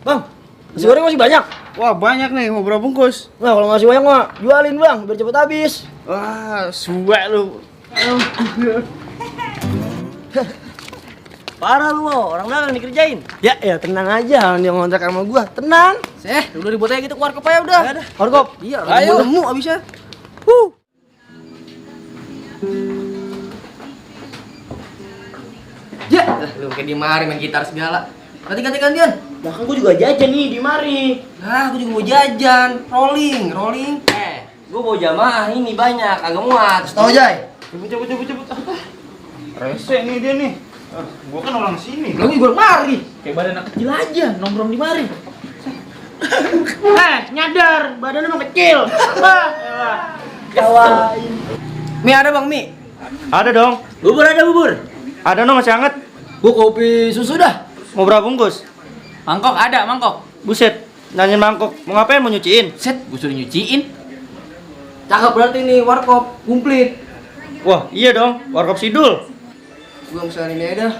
Bang, nasi goreng masih banyak. Wah banyak nih, mau berapa bungkus? Nah, kalau masih banyak mah jualin bang, biar cepet habis. Wah, suwek lu. Parah lu, orang dagang dikerjain. Ya tenang aja, dia ngontrak sama gua, tenang. Udah ribut aja gitu ke warkop aja udah. Warkop. Iya, Ayo. nemu abisnya. Ya, lu kayak di mari main gitar segala. Ganti gantian. Nah kan gua juga jajan nih di mari. Nah, aku juga mau jajan, rolling. Gue bawa jamaah ini banyak, agak muat. Tahu Jay? Cepet. Rese nih dia nih. Gua kan orang sini. Lu gue mari. Kayak badan anak kecil aja, nongkrong di mari. Nyadar, badannya emang kecil. Kawain. Mi ada Bang Mi? Ada dong. Bubur ada bubur. Ada dong masih hangat. Gua kopi susu dah. Mau berapa bungkus? Mangkok ada, mangkok. Buset, nanyain mangkok. Mau ngapain? Mau nyuciin? Set, gue suruh nyuciin. Cakep berarti nih warkop, komplit. Wah, iya dong. Warkop Sidul. Gua pesan ini aja dah.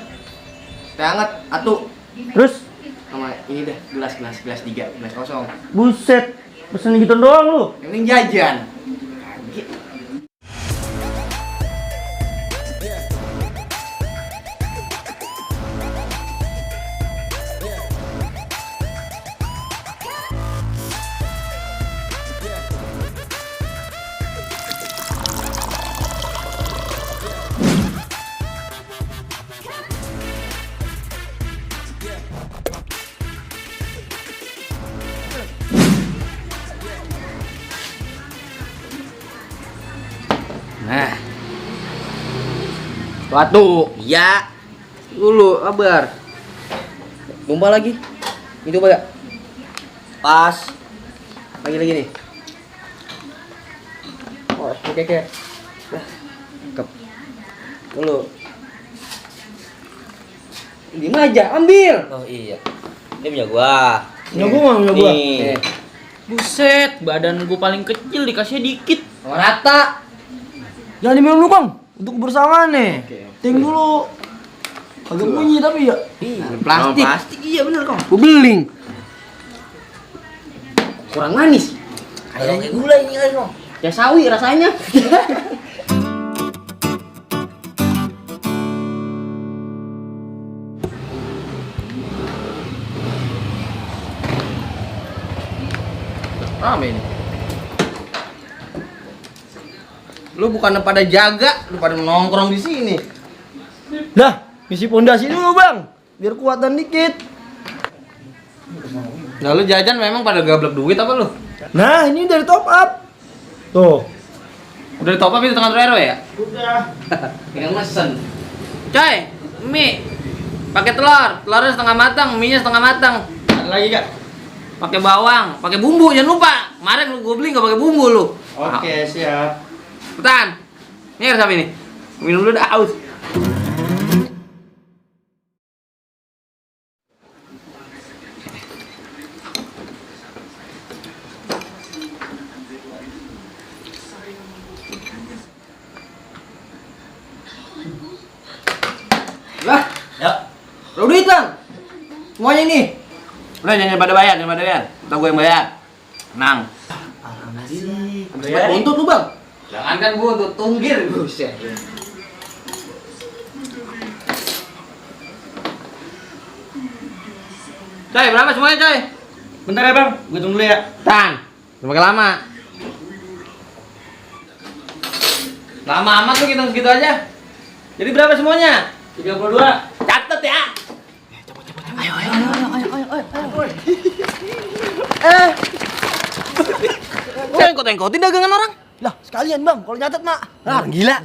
Teh hangat, atu. Terus, Sama ini dah, gelas 3, gelas kosong. buset. Pesen gitu doang lu. Yang penting jajan. Nah. Batu. Iya. Dulu, kabar. Tumpah lagi. Ini coba gak? Pas. Lagi nih. Oh, oke. Nah. Cakep. Dulu. Diam aja, ambil. Oh iya. Ini punya gua. Punya gua. Nih. Buset, badan gue paling kecil dikasihnya dikit. Sama rata. Jangan diminum dulu bang, untuk kebersamaan nih. Ting dulu. Agak bunyi tapi ya. Iya, plastik. Plastik iya bener kong. Beling. Kurang manis. Kayak gula ini kali kong. Ya sawi rasanya. Rame ini. Lu bukannya pada jaga, lu pada nongkrong di sini. Dah, isi pondasi dulu bang, biar kuatan dikit. Nah, lu jajan memang pada gablek duit apa lu? Nah, ini dari top up. Tuh. Udah di top up itu tengah rero ya? Udah. Yang mesen. Coy, mie. Pakai telur, telurnya setengah matang, mie-nya setengah matang. Ada lagi gak? Pakai bawang, pakai bumbu jangan lupa. Kemarin lu gue beli enggak pakai bumbu lu. Oke, siap. Cepetan. Ini harus apa ini? Minum dulu dah aus. Lah, Ya. lu duit bang. Semuanya ini. Udah jangan pada bayar, Ntar gue yang bayar. Tenang. Bayar. Buntut lu bang. Jangan kan gua untuk tunggir. Buset. Coy, berapa semuanya coy? Bentar ya bang, gue tunggu dulu ya. Tan. Jangan pakai lama. Lama amat lu segitu aja. Jadi berapa semuanya? 32. Catet ya. Kok engkot-engkotin dagangan orang? Lah, sekalian bang, kalau nyatet mak. Gila.